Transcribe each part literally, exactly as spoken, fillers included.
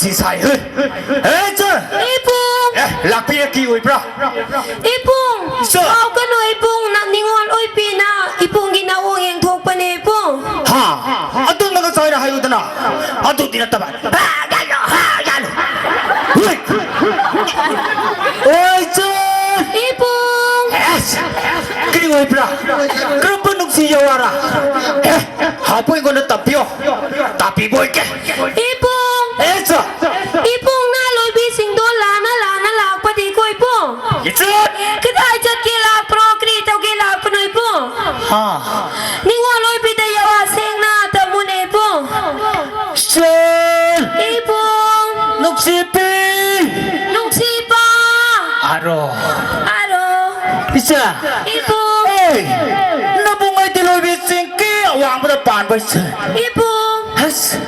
ꯁꯤ ꯁꯥꯏ, ꯍꯦ꯫ ꯑꯦ, ꯆꯥ꯫ ꯏꯕꯨꯡ! ꯑꯦ, ꯂꯥꯛꯄꯤꯔꯛꯈꯤ ꯑꯣꯏꯕ꯭ꯔꯥ? ꯏꯕꯨꯡ! ꯏꯆꯥ! ꯁꯥꯎꯒꯅꯨ, ꯏꯕꯨꯡ, ꯅꯪ ꯅꯤꯉꯣꯜ ꯑꯣꯏꯕꯤꯅ ꯏꯕꯨꯡꯒꯤ ꯅꯥꯑꯣꯡ ꯌꯦꯡꯊꯣꯛꯄꯅꯦ, ꯏꯕꯨꯡ꯫ ꯍꯥ? ꯑꯗꯨꯝꯅ ꯉꯁꯥꯏꯅ ꯍꯥꯏꯌꯨꯗꯅ꯫ ꯑꯗꯨꯗꯤ ꯅꯠꯇꯕ꯫ ꯍꯥ, ꯌꯥꯂꯣ, ꯍꯥ, ꯌꯥꯂꯣ꯫ ꯍꯨꯏ! ꯑꯣꯏ, ꯆꯥ! ꯏꯕꯨꯡ! ꯑꯦꯁ! ꯀꯔꯤ ꯑꯣꯏꯕ꯭ꯔꯥ? ꯀꯔꯝꯕ ꯅꯨꯡꯁꯤ ꯌꯥꯋꯥꯔꯥ? ꯑꯦ, ꯍꯥꯞꯄꯣ ꯑꯩꯉꯣꯟꯗ ꯇꯥꯛꯄꯤꯌꯣ꯫ ꯇꯥꯛꯄꯤꯕ ꯑꯣꯏꯒꯦ꯫ ꯏꯕꯨꯡ! ꯑꯦ, ꯆꯥ! ꯏꯕꯨꯡ, ꯅꯥ ꯂꯣꯏꯕꯤꯁꯤꯡꯗꯣ ꯂꯥꯅ ꯂꯥꯅ ꯂꯥꯛꯄꯗꯤꯀꯣ, ꯏꯕꯨꯡ꯫ ꯏꯆꯥ! ꯀꯗꯥꯏ ꯆꯠꯀꯦ ꯂꯥꯛꯄ꯭ꯔꯣ? ꯀꯔꯤ ꯇꯧꯒꯦ ꯂꯥꯛꯄꯅꯣ, ꯏꯕꯨꯡ? ꯍꯥ? ꯅꯤꯉꯣꯜ ꯑꯣꯏꯕꯤꯗ ꯌꯥꯋꯥ ꯁꯦꯡꯅ ꯇꯝꯃꯨꯅꯦ, ꯏꯕꯨꯡ꯫ ꯆꯥ! ꯏꯕꯨꯡ! ꯅꯨꯡꯁꯤꯕꯤ! ꯅꯨꯡꯁꯤꯕ! ꯑꯔꯣ! ꯑꯔꯣ! ꯏꯆꯥ! ꯏꯕꯨꯡ! ꯑꯦ! ꯅꯕꯨꯡ ꯑꯩꯗꯤ ꯂꯣꯏꯕꯤ ꯆꯤꯡꯒꯤ ꯑꯋꯥꯡꯕꯗ ꯄꯥꯟꯕ ꯏꯆꯥ꯫ ꯏꯕꯨꯡ! ꯑꯁ!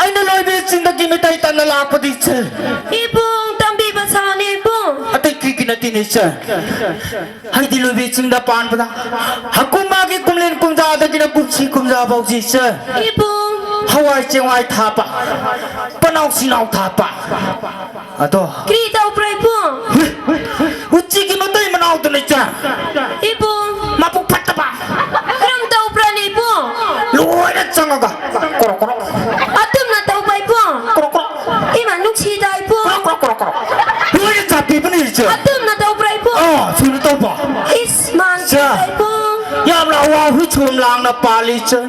ꯑꯩꯅ ꯂꯣꯏꯕꯤ ꯆꯤꯡꯗꯒꯤ ꯃꯤꯇꯩ ꯇꯝꯅ ꯂꯥꯛꯄꯗꯤ ꯏꯆꯥ꯫ ꯏꯕꯨꯡ! ꯇꯝꯕꯤꯕ ꯁꯥꯅꯤ, ꯏꯕꯨꯡ꯫ ꯑꯇꯩ ꯀꯤꯒꯤ ꯅꯠꯇꯦꯅꯦ ꯏꯆꯥ꯫ ꯑꯩꯗꯤ ꯂꯣꯏꯕꯤ ꯆꯤꯡꯗ ꯄꯥꯟꯕꯗ ꯍꯀꯨꯝ ꯃꯥꯒꯤ ꯀꯨꯝꯂꯦꯟ ꯀꯨꯝꯖꯥꯗꯒꯤꯅ ꯀꯨꯝꯁꯤ ꯀꯨꯝꯖꯥ ꯐꯥꯎꯁꯤ ꯏꯆꯥ꯫ ꯏꯕꯨꯡ! ꯍꯋꯥꯏ ꯆꯦꯡꯋꯥꯏ ꯊꯥꯛꯄ, ꯄꯅꯥꯎ ꯁꯤꯅꯥꯎ ꯊꯥꯛꯄ꯫ ꯑꯗꯣ ꯀꯔꯤ ꯇꯧꯕ꯭ꯔꯥ, ꯏꯕꯨꯡ? ꯎꯆꯤꯒꯤ ꯃꯇꯩ ꯃꯅꯥꯎꯗꯨꯅ ꯏꯆꯥ꯫ ꯏꯕꯨꯡ! ꯃꯕꯨꯛ ꯐꯠꯇꯕ꯫ ꯀꯔꯝ ꯇꯧꯕ꯭ꯔꯥꯅꯦ, ꯏꯕꯨꯡ? ꯂꯣꯏꯅ ꯆꯪꯉꯒ ꯀ꯭ꯔꯣꯛ ꯀ꯭ꯔꯣꯛ꯫ ꯑꯗꯨꯝꯅ ꯇꯧꯕ, ꯏꯕꯨꯡ? ꯀ꯭ꯔꯣꯛ ꯀ꯭ꯔꯣꯛ꯫ ꯏꯃꯥ, ꯅꯨꯡꯁꯤꯗ, ꯏꯕꯨꯡ꯫ ꯀ꯭ꯔꯣꯛ ꯀ꯭ꯔꯣꯛ ꯀ꯭ꯔꯣꯛ ꯀ꯭ꯔꯣꯛ꯫ ꯂꯣꯏꯅ ꯆꯥꯛꯄꯤꯕꯅꯤ ꯏꯆꯥ꯫ ꯑꯗꯨꯝꯅ ꯇꯧꯕ꯭ꯔꯥ, ꯏꯕꯨꯡ? ꯑꯥ, ꯁꯨꯝꯅ ꯇꯧꯕ꯫ ꯏꯁ, ꯃꯥꯟꯈꯤꯗ꯭ꯔꯦ, ꯏꯆꯥ꯫ ꯏꯕꯨꯡ꯫ ꯌꯥꯝꯅ ꯑꯋꯥ ꯍꯨꯏ ꯁꯨꯝ ꯂꯥꯡꯅ ꯄꯥꯜꯂꯤ ꯏꯆꯥ꯫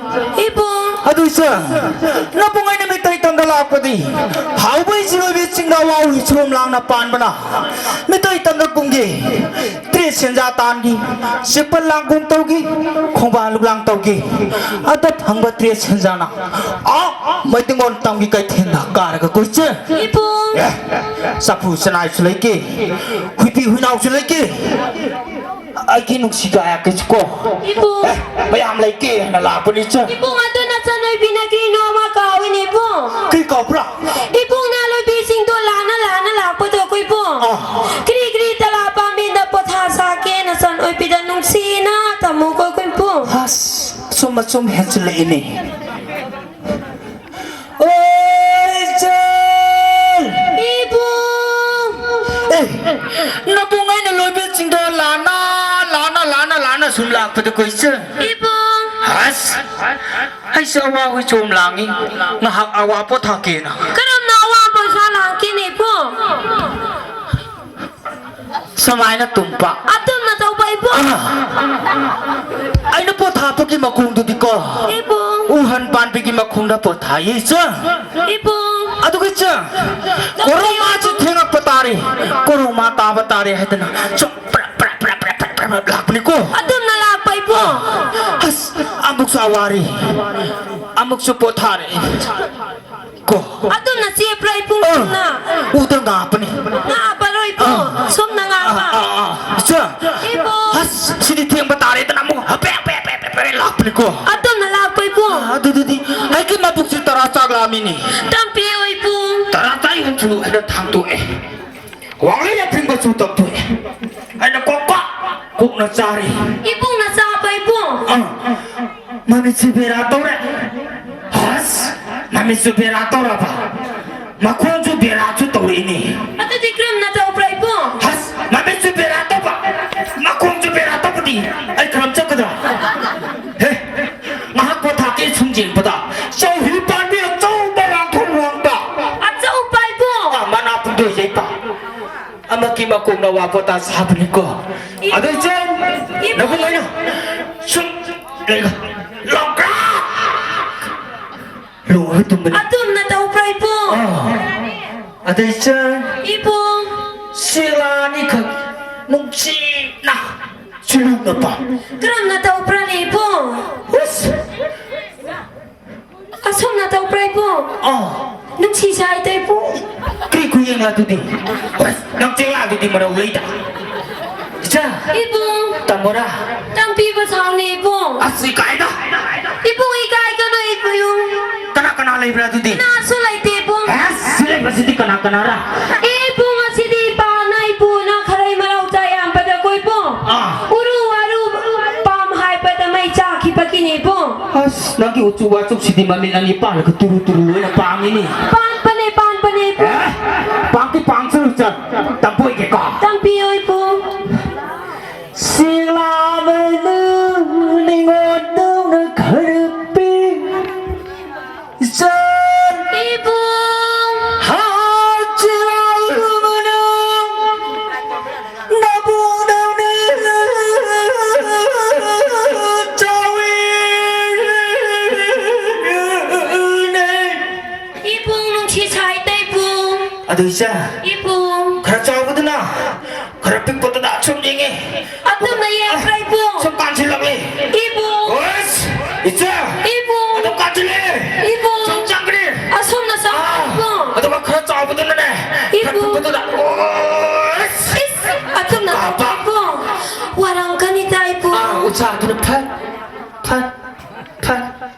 ꯏꯕꯨꯡ꯫ ꯑꯗꯨ ꯏꯆꯥ, ꯅꯕꯨꯡ ꯑꯩꯅ ꯃꯤꯇꯩ ꯇꯝꯗ ꯂꯥꯛꯄꯗꯤ ꯍꯥꯎꯕ ꯏꯆꯦ ꯂꯣꯏꯕꯤ ꯆꯤꯡꯗ ꯑꯋꯥ ꯍꯨꯏ ꯁꯨꯝ ꯂꯥꯡꯅ ꯄꯥꯟꯕꯅ ꯃꯤꯇꯩ ꯇꯝꯗ ꯀꯨꯝꯒꯦ꯫ ꯇ꯭ꯔꯦꯠ ꯁꯦꯟꯖꯥ ꯇꯥꯟꯈꯤ, ꯆꯦꯄꯜ ꯂꯥꯡꯒꯣꯡ ꯇꯧꯈꯤ, ꯈꯣꯡꯕꯥꯟ ꯂꯨꯛꯂꯥꯡ ꯇꯧꯈꯤ꯫ ꯑꯗ ꯐꯪꯕ ꯇ꯭ꯔꯦꯠ ꯁꯦꯟꯖꯥꯅ ꯑꯥ ꯃꯩꯇꯩꯉꯣꯟ ꯇꯝꯒꯤ ꯀꯩꯊꯦꯜꯗ ꯀꯥꯔꯒ ꯀꯣꯏꯆꯦ꯫ ꯏꯕꯨꯡ꯫ ꯑꯦ, ꯆꯐꯨ ꯆꯅꯥꯏꯁꯨ ꯂꯩꯀꯦ, ꯍꯨꯏꯄꯤ ꯍꯨꯏꯅꯥꯎꯁꯨ ꯂꯩꯀꯦ꯫ ꯑꯩꯒꯤ ꯅꯨꯡꯁꯤꯗ ꯍꯥꯏꯔꯛꯀꯦꯁꯤꯀꯣ꯫ ꯏꯕꯨꯡ꯫ ꯑꯦ, ꯃꯌꯥꯝ ꯂꯩꯀꯦ ꯍꯥꯏꯅ ꯂꯥꯛꯄꯅꯤ ꯏꯆꯦ꯫ ꯏꯕꯨꯡ, ꯑꯗꯨ ꯅꯆꯟꯅꯨꯄꯤꯅ ꯀꯔꯤꯅꯣ ꯑꯃ ꯀꯥꯎꯏꯅꯦ ꯏꯕꯨꯡ꯫ ꯀꯔꯤ ꯀꯥꯎꯕ꯭ꯔꯥ? ꯏꯕꯨꯡ, ꯅꯥꯂꯣꯏꯕꯤꯁꯤꯡꯗꯣ ꯂꯥꯅ ꯂꯥꯅ ꯂꯥꯛꯄꯗꯣ ꯑꯩꯈꯣꯏ ꯏꯕꯨꯡ꯫ ꯑꯥ꯫ ꯀꯔꯤ ꯀꯔꯤ ꯇꯂꯥ ꯄꯥꯝꯕꯤꯗ ꯄꯣꯊꯥ ꯁꯥꯀꯦ ꯅꯆꯟꯅꯨꯄꯤꯗ ꯅꯨꯡꯁꯤꯅ ꯇꯝꯃꯨꯀꯣ ꯑꯩꯈꯣꯏ ꯏꯕꯨꯡ꯫ ꯑꯁ, ꯑꯆꯨꯝ ꯑꯆꯨꯝ ꯍꯦꯟꯖꯤꯜꯂꯛꯏꯅꯦ꯫ ꯑꯣꯏ ꯆꯦ! ꯅꯕꯨꯡ ꯑꯩꯅ ꯂꯣꯏꯕꯤꯜꯁꯤꯡꯗꯣ ꯂꯥꯟꯅ, ꯂꯥꯟꯅ, ꯂꯥꯟꯅ, ꯂꯥꯟꯅ ꯁꯨꯝ ꯂꯥꯛꯄꯗꯀꯣ ꯏꯆꯟ꯫ ꯏꯕꯨꯡ꯫ ꯑꯁ! ꯑꯩꯁꯨ ꯑꯋꯥ ꯍꯣꯏ ꯆꯣꯝ ꯂꯥꯡꯉꯤ꯫ ꯉꯥꯏꯍꯥꯛ ꯑꯋꯥ ꯄꯣꯊꯥꯀꯦꯅ꯫ ꯀꯔꯝꯅ ꯑꯋꯥ ꯄꯣꯊꯥ ꯂꯥꯛꯀꯦꯅꯦ ꯏꯕꯨꯡ? ꯁꯨꯃꯥꯏꯅ ꯇꯨꯝꯕ꯫ ꯑꯗꯨꯝꯅ ꯇꯧꯕ ꯏꯕꯨꯡ꯫ ꯑꯥ꯫ ꯑꯩꯅ ꯄꯣꯊꯥꯕꯒꯤ ꯃꯈꯣꯡꯗꯨꯗꯤꯀꯣ꯫ ꯏꯕꯨꯡ꯫ ꯎꯍꯟ ꯄꯥꯟꯕꯤꯒꯤ ꯃꯈꯣꯡꯗ ꯄꯣꯊꯥꯏꯌꯦ ꯏꯆꯟ꯫ ꯏꯕꯨꯡ꯫ ꯑꯗꯨꯒ ꯏꯆꯟ, ꯀꯣꯔꯧꯃꯥꯁꯤ ꯊꯦꯡꯉꯛꯄ ꯇꯥꯔꯦ꯫ ꯀꯣꯔꯧꯃꯥ ꯇꯥꯕ ꯇꯥꯔꯦ ꯍꯥꯏꯗꯅ ꯁꯨꯝ ꯄ꯭ꯔꯞ, ꯄ꯭ꯔꯞ, ꯄ꯭ꯔꯞ ꯂꯥꯛꯄꯅꯤꯀꯣ꯫ ꯑꯗꯨꯝꯅ ꯂꯥꯛꯄ ꯏꯕꯨꯡ꯫ ꯑꯁ, ꯑꯃꯨꯛꯁꯨ ꯑꯋꯥꯔꯤ, ꯑꯃꯨꯛꯁꯨ ꯄꯣꯊꯥꯔꯦ꯫ ꯀꯣ꯫ ꯑꯗꯨꯝꯅ ꯆꯦꯞꯄ꯭ꯔꯥ ꯏꯕꯨꯡ ꯑꯥ, ꯁꯣꯝꯅ? ꯎꯗ ꯉꯥꯞꯄꯅꯤ꯫ ꯉꯥꯞꯄꯔꯣ ꯏꯕꯨꯡ? ꯑꯥ꯫ ꯁꯣꯝꯅ ꯉꯥꯞꯄ? ꯑꯥ, ꯑꯥ, ꯑꯥ꯫ ꯏꯆꯟ꯫ ꯏꯕꯨꯡ꯫ ꯑꯁ, ꯁꯤꯗꯤ ꯊꯦꯡꯕ ꯇꯥꯔꯦꯗꯅ ꯑꯃꯨꯛ ꯍꯥꯄꯦ, ꯍꯥꯄꯦ, ꯍꯥꯄꯦ, ꯍꯥꯄꯦ, ꯍꯥꯄꯦ ꯂꯥꯛꯄꯅꯤꯀꯣ꯫ ꯑꯗꯨꯝꯅ ꯂꯥꯛꯄ ꯏꯕꯨꯡ꯫ ꯑꯥ, ꯑꯗꯨꯗꯨꯗꯤ ꯑꯩꯒꯤ ꯃꯕꯨꯛꯁꯤ ꯇꯔꯥ ꯆꯥꯛꯂꯛꯑꯃꯤꯅꯦ꯫ ꯇꯝꯄꯤꯌꯨ ꯏꯕꯨꯡ꯫ ꯇꯔꯥ ꯆꯥꯛ ꯏꯕꯨꯡꯁꯨ ꯑꯩꯅ ꯊꯥꯡꯇꯣꯛꯑꯦ꯫ ꯋꯥꯡꯂꯩ ꯑꯊꯤꯡꯕꯁꯨ ꯇꯧꯊꯣꯛꯑꯦ꯫ ꯑꯩꯅ ꯀꯣꯛ ꯀꯣꯛ ꯀꯣꯛꯅ ꯆꯥꯔꯤ꯫ ꯏꯕꯨꯡꯅ ꯆꯥꯕ ꯏꯕꯨꯡ꯫ ꯑꯥ꯫ ꯃꯃꯤꯠꯁꯤ ꯕꯦꯔꯥ ꯇꯧꯔꯦ꯫ ꯍꯁ! ꯃꯃꯤꯠꯁꯨ ꯕꯦꯔꯥ ꯇꯧꯔꯕ꯫ ꯃꯈꯣꯡꯁꯨ ꯕꯦꯔꯥꯁꯨ ꯇꯧꯔꯛꯏꯅꯦ꯫ ꯑꯗꯨꯗꯤ ꯀꯔꯝꯅ ꯇꯧꯕ꯭ꯔꯥ ꯏꯕꯨꯡ? ꯍꯁ! ꯃꯃꯤꯠꯁꯨ ꯕꯦꯔꯥ ꯇꯧꯕ꯫ ꯃꯈꯣꯡꯁꯨ ꯕꯦꯔꯥ ꯇꯧꯕꯗꯤ ꯑꯩ ꯀꯔꯝ ꯆꯠꯀꯗ꯭ꯔꯥ? ꯍꯦ! ꯉꯥꯏꯍꯥꯛ ꯄꯣꯊꯥꯀꯦ ꯁꯨꯝ ꯌꯦꯡꯕꯗ ꯆꯧꯍꯤ ꯄꯥꯝꯕꯤ ꯑꯆꯧꯕ ꯋꯥꯡꯈꯣꯡ ꯋꯥꯡꯕ꯫ ꯑꯆꯧꯕ ꯏꯕꯨꯡ꯫ ꯑꯥ, ꯃꯅꯥ ꯄꯨꯡꯗꯣꯏ ꯌꯩꯕ꯫ ꯑꯃꯛꯀꯤ ꯃꯀꯣꯛꯅ ꯋꯥ ꯄꯣꯇꯥ ꯁꯥꯕꯅꯤꯀꯣ꯫ ꯑꯗꯨ ꯏꯆꯟ, ꯏꯕꯨꯡ꯫ ꯅꯕꯨꯡ ꯑꯩꯅ ꯁꯨꯝ ꯂꯩꯒ ꯂꯣꯡꯀ꯭ꯔꯥꯛ ꯂꯣꯡꯉꯒ ꯇꯨꯝꯕꯅꯤ꯫ ꯑꯗꯨꯝꯅ ꯇꯧꯕ꯭ꯔꯥ ꯏꯕꯨꯡ? ꯑꯥ꯫ ꯑꯗꯨ ꯏꯆꯟ, ꯏꯕꯨꯡ꯫ ꯁꯦꯛꯂꯥ ꯑꯅꯤꯈꯛ ꯅꯨꯡꯁꯤꯅ ꯆꯨꯂꯨꯞꯅ ꯄꯥꯝ꯫ ꯀꯔꯝꯅ ꯇꯧꯕ꯭ꯔꯥꯅꯦ ꯏꯕꯨꯡ? ꯍꯨꯁ! ꯑꯁꯨꯝꯅ ꯇꯧꯕ꯭ꯔꯥ ꯏꯕꯨꯡ? ꯑꯥ꯫ ꯅꯨꯡꯁꯤ ꯁꯥꯏꯗ ꯏꯕꯨꯡ꯫ ꯀꯔꯤ ꯈꯨꯌꯦꯡꯂ ꯑꯗꯨꯗꯤ? ꯍꯣꯏ, ꯅꯪ ꯆꯦꯡꯂꯥꯒꯤꯗꯤ ꯃꯔꯧ ꯂꯩꯗ꯫ ꯏꯆꯥ꯫ ꯏꯕꯨꯡ꯫ ꯇꯝꯃꯣꯔꯥ? ꯇꯝꯕꯤꯕ ꯁꯥꯎꯅꯦ ꯏꯕꯨꯡ꯫ ꯑꯁ, ꯏꯀꯥꯏꯗ꯫ ꯏꯕꯨꯡ, ꯏꯀꯥꯏꯒꯅꯨ ꯏꯕꯨꯡ꯫ ꯀꯅꯥ ꯀꯅꯥ ꯂꯩꯕ꯭ꯔꯥ ꯑꯗꯨꯗꯤ? ꯀꯅꯥꯁꯨ ꯂꯩꯇꯦ ꯏꯕꯨꯡ꯫ ꯑꯁ, ꯁꯤ ꯂꯩꯕꯁꯤꯗꯤ ꯀꯅꯥ ꯀꯅꯥꯔꯥ? ꯏꯕꯨꯡ, ꯑꯁꯤꯗꯤ ꯏꯄꯥꯅ ꯏꯄꯨꯅ ꯈꯔꯩ ꯃꯔꯥꯎ ꯆꯥꯏ ꯌꯥꯝꯕꯗ ꯀꯣ ꯏꯕꯨꯡ꯫ ꯑꯥ꯫ ꯎꯔꯨ ꯋꯥꯔꯨ ꯄꯥꯝ ꯍꯥꯏꯕꯗ ꯃꯩ ꯆꯥꯈꯤꯕꯒꯤꯅꯦ ꯏꯕꯨꯡ꯫ ꯑꯁ, ꯅꯪꯒꯤ ꯎꯆꯨ ꯋꯥꯆꯨꯛꯁꯤꯗꯤ ꯃꯃꯤꯠ ꯑꯅꯤ ꯄꯥꯜꯂꯒ ꯇꯨꯔꯨ ꯇꯨꯔꯨ ꯑꯣꯏꯅ ꯄꯥꯡꯉꯤꯅꯤ꯫ ꯄꯥꯟꯕꯅꯦ, ꯄꯥꯟꯕꯅꯦ ꯏꯕꯨꯡ꯫ ꯑꯦ? ꯄꯥꯡꯗꯤ ꯄꯥꯡꯁꯅꯨ ꯆꯠ, ꯇꯝꯕꯣꯏꯒꯦꯀꯣ꯫ ꯇꯝ- ꯑꯗꯨ ꯏꯆꯥ, ꯏꯕꯨꯡ꯫ ꯈꯔ ꯆꯥꯎꯕꯗꯨꯅ ꯈꯔ ꯄꯤꯛꯄꯗꯨꯗ ꯑꯁꯨꯝ ꯌꯦꯡꯉꯤ꯫ ꯑꯗꯨꯅ ꯌꯦꯡꯈ꯭ꯔꯦ, ꯏꯕꯨꯡ꯫ ꯁꯨꯝ ꯀꯥꯟꯁꯤꯜꯂꯛꯂꯤ꯫ ꯏꯕꯨꯡ꯫ ꯑꯁ! ꯏꯆꯥ! ꯏꯕꯨꯡ! ꯑꯗꯨꯝ ꯀꯥꯟꯁꯤꯜꯂꯦ! ꯏꯕꯨꯡ! ꯁꯨꯝ ꯆꯪꯈ꯭ꯔꯦ! ꯑꯁꯣꯝꯅ ꯆꯪꯈ꯭ꯔꯦ, ꯑꯥ! ꯏꯕꯨꯡ! ꯑꯗꯨꯒ ꯈꯔ ꯆꯥꯎꯕꯗꯨꯅꯅꯦ, ꯈꯔ ꯏꯕꯨꯡ! ꯄꯤꯛꯄꯗꯨꯗ, ꯑꯣ! ꯑꯁ! ꯏꯁ! ꯑꯗꯨꯝꯅ ꯀꯥꯞꯄ! ꯏꯕꯨꯡ! ꯋꯥꯔꯝꯒꯅꯤꯗ, ꯏꯕꯨꯡ! ꯑꯥ, ꯎꯆꯥꯗꯨꯅ ꯐꯠ, ꯐꯠ, ꯐꯠ,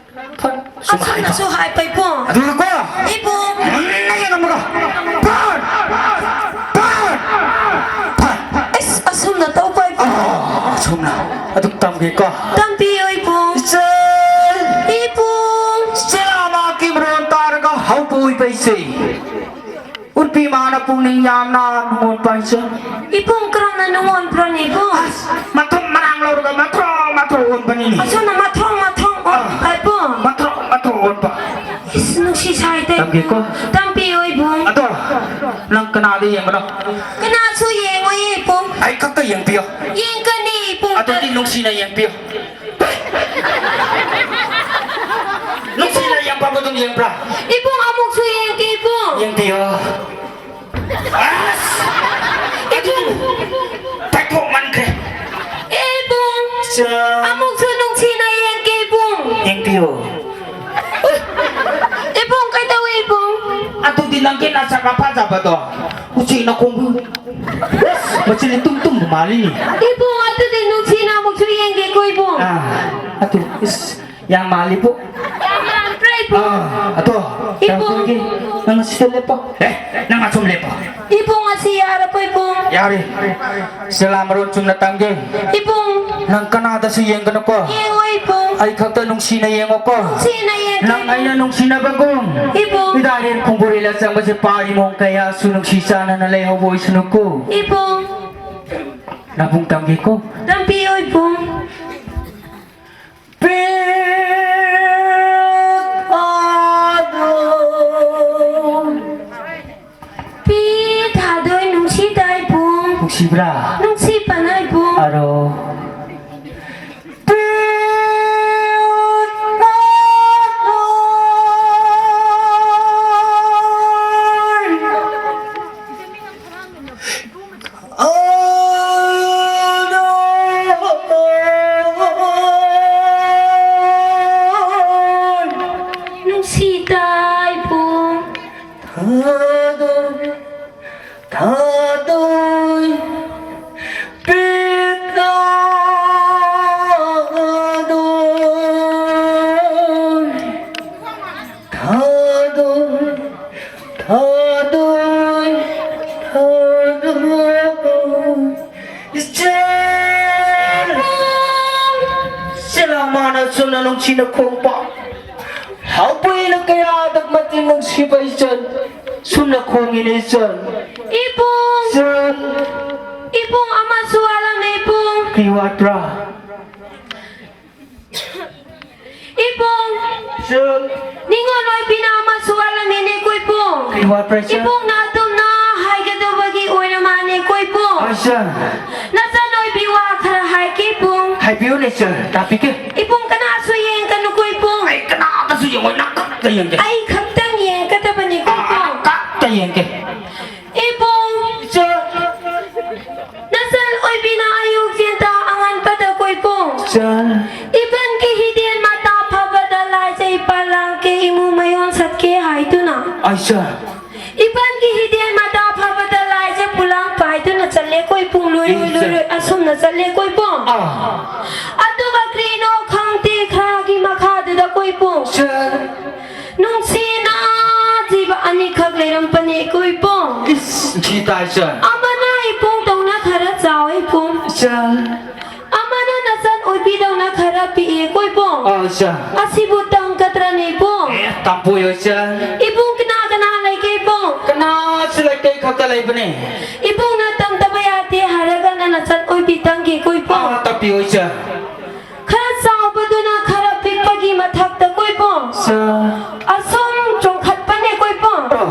ꯐꯠ ꯁꯨꯝ ꯍꯥꯏꯕ꯫ ꯑꯁꯣꯝꯅꯁꯨ ꯍꯥꯏꯕ, ꯏꯕꯨꯡ! ꯑꯗꯨꯒꯀꯣ, ꯏꯕꯨꯡ! ꯃꯨꯟꯅ ꯌꯦꯡꯉꯝꯃꯒ, ꯐꯠ! ꯐꯠ! ꯐꯠ! ꯑꯁ, ꯑꯁꯨꯝꯅ ꯇꯧꯕ, ꯏꯕꯨꯡ꯫ ꯑꯥ, ꯑꯁꯨꯝꯅ꯫ ꯑꯗꯨꯝ ꯇꯝꯒꯦꯀꯣ꯫ ꯇꯝꯕꯤꯌꯨ, ꯏꯕꯨꯡ꯫ ꯏꯆꯦ! ꯏꯕꯨꯡ! ꯁꯦꯂꯥꯃꯥꯒꯤ ꯃꯔꯣꯟ ꯇꯥꯔꯒ ꯍꯧꯕ ꯑꯣꯏꯕ ꯏꯆꯦ꯫ ꯎꯠꯄꯤ ꯃꯥꯅ ꯄꯨꯛꯅꯤꯡ ꯌꯥꯝꯅ ꯅꯨꯡꯉꯣꯟꯕ ꯏꯆꯦ꯫ ꯏꯕꯨꯡ, ꯀꯔꯝꯅ ꯅꯨꯡꯉꯣꯟꯕ꯭ꯔꯣꯅꯦ, ꯏꯕꯨꯡ? ꯑꯁ, ꯃꯊꯨꯝ ꯃꯔꯥꯡ ꯂꯧꯔꯒ ꯃꯊ꯭ꯔꯣ ꯃꯊ꯭ꯔꯣ ꯑꯣꯟꯕꯅꯤꯅꯦ꯫ ꯑꯁꯨꯝꯅ ꯃꯊ꯭ꯔꯣ ꯃꯊ꯭ꯔꯣ ꯑꯣꯟꯕ, ꯑꯥ, ꯏꯕꯨꯡ? ꯃꯊ꯭ꯔꯣ ꯃꯊ꯭ꯔꯣ ꯑꯣꯟꯕ꯫ ꯏꯁ, ꯅꯨꯡꯁꯤ ꯁꯥꯏꯗ, ꯏꯕꯨꯡ꯫ ꯇꯝꯒꯦꯀꯣ? ꯇꯝꯕꯤꯌꯨ, ꯏꯕꯨꯡ꯫ ꯑꯗꯣ, ꯅꯪ ꯀꯅꯥꯗ ꯌꯦꯡꯕꯅꯣ? ꯀꯅꯥꯁꯨ ꯌꯦꯡꯉꯣꯏꯌꯦ, ꯏꯕꯨꯡ꯫ ꯑꯩ ꯈꯛꯇ ꯌꯦꯡꯕꯤꯌꯣ꯫ ꯌꯦꯡꯒꯅꯤ, ꯏꯕꯨꯡ꯫ ꯑꯗꯨꯗꯤ ꯅꯨꯡꯁꯤꯅ ꯌꯦꯡꯕꯤꯌꯣ꯫ ꯅꯨꯡꯁꯤꯅ ꯌꯦꯡꯕ ꯑꯗꯨꯝ ꯌꯦꯡꯕ꯭ꯔꯥ? ꯏꯕꯨꯡ, ꯑꯃꯨꯛꯁꯨ ꯌꯦꯡꯒꯦ, ꯏꯕꯨꯡ꯫ ꯌꯦꯡꯕꯤꯌꯣ꯫ ꯑꯁ! ꯑꯗꯨ ꯄꯥꯏꯊꯣꯛꯃꯟꯈ꯭ꯔꯦ꯫ ꯏꯕꯨꯡ! ꯆꯥ꯫ ꯑꯃꯨꯛꯁꯨ ꯅꯨꯡꯁꯤꯅ ꯌꯦꯡꯒꯦ, ꯏꯕꯨꯡ꯫ ꯌꯦꯡꯕꯤꯌꯣ꯫ ꯏꯕꯨꯡ, ꯀꯩꯗꯧꯏ, ꯏꯕꯨꯡ? ꯑꯗꯨꯗꯤ ꯅꯪꯒꯤ ꯅꯁꯛ ꯐꯖꯕꯗꯣ ꯎꯆꯦꯛꯅ ꯈꯣꯡꯕ ꯃꯆꯤꯟ ꯇꯨꯝ ꯇꯨꯝꯕ ꯃꯥꯜꯂꯤꯅꯦ꯫ ꯏꯕꯨꯡ, ꯑꯗꯨꯗꯤ ꯅꯨꯡꯁꯤꯅ ꯑꯃꯨꯛꯁꯨ ꯌꯦꯡꯒꯦꯀꯣ, ꯏꯕꯨꯡ꯫ ꯑꯥ, ꯑꯗꯨ, ꯏꯁ, ꯌꯥꯝ ꯃꯥꯜꯂꯤꯕꯨ꯫ ꯌꯥꯝ ꯃꯥꯟꯕ꯭ꯔꯥ, ꯏꯕꯨꯡ? ꯑꯥ, ꯑꯗꯣ, ꯏꯕꯨꯡ꯫ ꯇꯥꯡꯈꯨꯜꯒꯤ, ꯅꯪ ꯑꯁꯤꯗ ꯂꯦꯞꯄꯣ꯫ ꯑꯦ, ꯅꯪ ꯑꯁꯨꯝ ꯂꯦꯞꯄꯣ꯫ ꯏꯕꯨꯡ, ꯑꯁꯤ ꯌꯥꯔꯕꯣ, ꯏꯕꯨꯡ? ꯌꯥꯔꯦ꯫ ꯁꯦꯂꯥ ꯃꯔꯣꯟ ꯆꯨꯝꯅ ꯇꯝꯒꯦ꯫ ꯏꯕꯨꯡ꯫ ꯅꯪ ꯀꯅꯥꯗꯁꯨ ꯌꯦꯡꯒꯅꯨꯀꯣ꯫ ꯌꯦꯡꯉꯣꯏ, ꯏꯕꯨꯡ꯫ ꯑꯩ ꯈꯛꯇ ꯅꯨꯡꯁꯤꯅ ꯌꯦꯡꯉꯣꯀꯣ꯫ ꯅꯨꯡꯁꯤꯅ ꯌꯦꯡꯒꯦ, ꯅꯪ ꯑꯩꯅ ꯏꯕꯨꯡ꯫ ꯅꯨꯡꯁꯤꯅꯕꯒꯨꯝ꯫ ꯏꯕꯨꯡ꯫ ꯏꯔꯥꯏꯔꯦꯟ ꯈꯣꯡꯕꯨꯔꯦꯜ ꯑꯆꯪꯕꯁꯦ ꯄꯥꯔꯤ ꯃꯑꯣꯡ ꯀꯌꯥꯁꯨ ꯅꯨꯡꯁꯤ ꯆꯥꯟꯅꯅ ꯂꯩꯍꯧꯕ ꯑꯣꯏꯁꯅꯨꯀꯣ꯫ ꯏꯕꯨꯡ꯫ ꯅꯕꯨꯡ ꯇꯝꯒꯦꯀꯣ꯫ ꯇꯝꯕꯤꯌꯨ, ꯏꯕꯨꯡ꯫ ꯄꯦꯠ ꯊꯥꯗꯣꯏ꯫ ꯄꯦꯠ ꯊꯥꯗꯣꯏ ꯅꯨꯡꯁꯤꯗꯥꯏ ꯄꯨꯡ꯫ ꯅꯨꯡꯁꯤꯕ꯭ꯔꯥ? ꯅꯨꯡꯁꯤꯕꯅꯥꯏ ꯄꯨꯡ꯫ ꯑꯔꯣ꯫ ꯄꯦꯠ ꯊꯥꯗꯣꯏ꯫ ꯅꯨꯡꯁꯤꯅ ꯈꯣꯡꯕ ꯍꯥꯎꯕꯩꯅ ꯀꯌꯥꯗ ꯃꯇꯤꯛ ꯅꯨꯡꯁꯤꯕ ꯏꯆꯟ꯫ ꯁꯨꯝꯅ ꯈꯣꯡꯉꯤꯅꯦ ꯏꯆꯟ꯫ ꯏꯕꯨꯡ! ꯏꯆꯟ! ꯏꯕꯨꯡ, ꯑꯃꯁꯨ ꯋꯥꯠꯂꯝꯃꯦ ꯏꯕꯨꯡ꯫ ꯀꯔꯤ ꯋꯥꯠꯄ꯭ꯔꯥ? ꯏꯕꯨꯡ! ꯏꯆꯟ! ꯅꯤꯉꯣꯜ ꯑꯣꯏꯕꯤꯅ ꯑꯃꯁꯨ ꯋꯥꯠꯂꯝꯃꯦꯅꯦ ꯀꯣꯏꯕꯨꯡ꯫ ꯀꯔꯤ ꯋꯥꯠꯄ꯭ꯔꯥ ꯏꯆꯟ? ꯏꯕꯨꯡꯅ ꯑꯗꯨꯝꯅ ꯍꯥꯏꯒꯗꯧꯕꯒꯤ ꯑꯣꯏꯔ ꯃꯥꯅꯦ ꯀꯣꯏꯕꯨꯡ꯫ ꯏꯆꯟ! ꯅꯆꯟ ꯑꯣꯏꯕꯤ ꯋꯥ ꯈꯔ ꯍꯥꯏꯒꯦ ꯏꯕꯨꯡ꯫ ꯍꯥꯏꯕꯤꯌꯨꯅꯦ ꯏꯆꯟ, ꯇꯥꯕꯤꯒꯦ꯫ ꯏꯕꯨꯡ, ꯀꯅꯥꯁꯨ ꯌꯦꯡꯒꯅꯨ ꯀꯣꯏꯕꯨꯡ꯫ ꯑꯩ ꯀꯅꯥꯗꯁꯨ ꯌꯦꯡꯉꯣꯏ, ꯅꯪ ꯈꯛꯇ ꯌꯦꯡꯒꯦ꯫ ꯑꯩ ꯈꯛꯇꯪ ꯌꯦꯡꯒꯗꯕꯅꯤ ꯀꯣꯏꯕꯨꯡ꯫ ꯅꯪ ꯈꯛꯇ ꯌꯦꯡꯒꯦ꯫ ꯏꯕꯨꯡ! ꯏꯆꯟ! ꯅꯆꯟ ꯑꯣꯏꯕꯤꯅ ꯑꯌꯨꯛ ꯆꯦꯟꯇ ꯑꯉꯟꯕꯗ ꯀꯣꯏꯕꯨꯡ꯫ ꯏꯆꯟ! ꯏꯕꯟꯒꯤ ꯍꯤꯗꯦꯟ ꯃꯇꯥ ꯐꯕꯗ ꯂꯥꯏꯖꯩ ꯄꯥꯂꯥꯡꯒꯤ ꯏꯃꯨꯡ ꯃꯌꯣꯟ ꯁꯠꯀꯦ ꯍꯥꯏꯗꯨꯅ꯫ ꯏꯆꯟ! ꯏꯕꯟꯒꯤ ꯍꯤꯗꯦꯟ ꯃꯇꯥ ꯐꯕꯗ ꯂꯥꯏꯖꯩ ꯄꯨꯂꯥꯡ ꯄꯥꯏꯗꯨꯅ ꯆꯠꯂꯦ ꯀꯣꯏꯕꯨꯡ꯫ ꯂꯣꯏꯔꯣꯏ, ꯏꯆꯟ! ꯂꯣꯏꯔꯣꯏ, ꯑꯁꯨꯝꯅ ꯆꯠꯂꯦ ꯀꯣꯏꯕꯨꯡ꯫ ꯑꯥ꯫ ꯑꯗꯨꯒ ꯀ꯭ꯔꯤꯅꯣ ꯈꯪꯗꯦ ꯈꯔꯒꯤ ꯃꯈꯥꯗꯨꯗ ꯀꯣꯏꯕꯨꯡ꯫ ꯏꯆꯟ! ꯅꯨꯡꯁꯤꯅ ꯖꯤꯕ ꯑꯅꯤꯈꯛ ꯂꯩꯔꯝꯕꯅꯦ ꯀꯣꯏꯕꯨꯡ꯫ ꯏꯁ, ꯖꯤ ꯇꯥꯏ ꯏꯆꯟ꯫ ꯑꯃꯅ ꯏꯕꯨꯡꯗꯧꯅ ꯈꯔ ꯆꯥꯎꯋꯦ ꯏꯕꯨꯡ꯫ ꯏꯆꯟ꯫ ꯑꯃꯅ ꯅꯆꯟ ꯑꯣꯏꯕꯤꯗꯧꯅ ꯈꯔ ꯄꯤꯛꯑꯦ ꯀꯣꯏꯕꯨꯡ꯫ ꯑꯥ, ꯏꯆꯟ꯫ ꯑꯁꯤꯕꯨ ꯇꯝꯒꯗ꯭ꯔꯅꯦ ꯏꯕꯨꯡ? ꯑꯦ, ꯇꯝꯄꯣꯏ ꯏꯆꯟ꯫ ꯏꯕꯨꯡ, ꯀꯅꯥ ꯀꯅꯥ ꯂꯩꯒꯦ ꯏꯕꯨꯡ? ꯀꯅꯥꯁꯨ ꯂꯩꯇꯦ, ꯑꯩ ꯈꯛꯇ ꯂꯩꯕꯅꯦ꯫ ꯏꯕꯨꯡꯅ ꯇꯝꯗꯕ ꯌꯥꯗꯦ ꯍꯥꯏꯔꯒꯅ ꯅꯆꯟ ꯑꯣꯏꯕꯤꯗꯪꯒꯤ ꯀꯣꯏꯕꯨꯡ꯫ ꯑꯥ, ꯇꯝꯕꯤꯌꯨ ꯏꯆꯟ꯫ ꯈꯔ ꯆꯥꯎꯕꯗꯨꯅ ꯈꯔ ꯄꯤꯛꯄꯒꯤ ꯃꯊꯛꯇ ꯀꯣꯏꯕꯨꯡ꯫ ꯏꯆꯟ꯫ ꯑꯁꯨꯝ ꯆꯣꯡꯈꯠꯄꯅꯦ ꯀꯣꯏꯕꯨꯡ꯫ ꯑꯥ꯫